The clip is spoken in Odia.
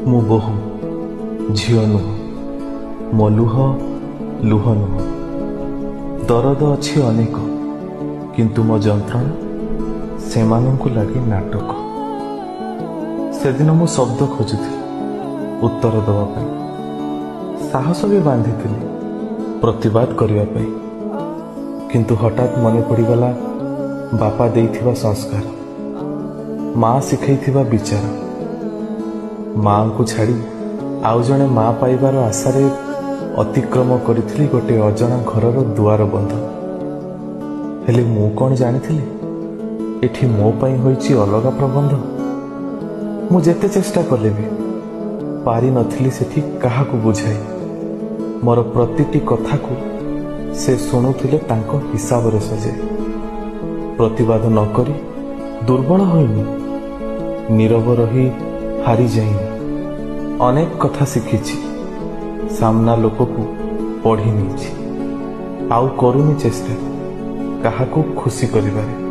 ମୁଁ ବୋହୂ, ଝିଅ ନୁହଁ। ମୋ ଲୁହ ଲୁହ ନୁହଁ। ଦରଦ ଅଛି ଅନେକ, କିନ୍ତୁ ମୋ ଯନ୍ତ୍ରଣା ସେମାନଙ୍କୁ ଲାଗେ ନାଟକ। ସେଦିନ ମୁଁ ଶବ୍ଦ ଖୋଜୁଥିଲି ଉତ୍ତର ଦେବା ପାଇଁ, ସାହସ ବି ବାନ୍ଧିଥିଲି ପ୍ରତିବାଦ କରିବା ପାଇଁ। କିନ୍ତୁ ହଠାତ୍ ମନେ ପଡ଼ିଗଲା ବାପା ଦେଇଥିବା ସଂସ୍କାର, ମା ଶିଖେଇଥିବା ବିଚାର। ମାଙ୍କୁ ଛାଡ଼ି ଆଉ ଜଣେ ମା ପାଇବାର ଆଶାରେ ଅତିକ୍ରମ କରିଥିଲି ଗୋଟେ ଅଜଣା ଘରର ଦୁଆର ବନ୍ଧ। ହେଲେ ମୁଁ କ'ଣ ଜାଣିଥିଲି ଏଠି ମୋ ପାଇଁ ହୋଇଛି ଅଲଗା ପ୍ରବନ୍ଧ? ମୁଁ ଯେତେ ଚେଷ୍ଟା କଲେ ବି ପାରିନଥିଲି ସେଠି କାହାକୁ ବୁଝାଇ। ମୋର ପ୍ରତିଟି କଥାକୁ ସେ ଶୁଣୁଥିଲେ ତାଙ୍କ ହିସାବରେ ସଜାଇ। ପ୍ରତିବାଦ ନ କରି ଦୁର୍ବଳ ହୋଇନି, ନୀରବ ରହି ହାରିଯାଇନି। ଅନେକ କଥା ଶିଖିଛି, ସାମ୍ନା ଲୋକକୁ ପଢ଼ି ନେଇଛି। ଆଉ କରୁନି ଚେଷ୍ଟା କାହାକୁ ଖୁସି କରିବାରେ।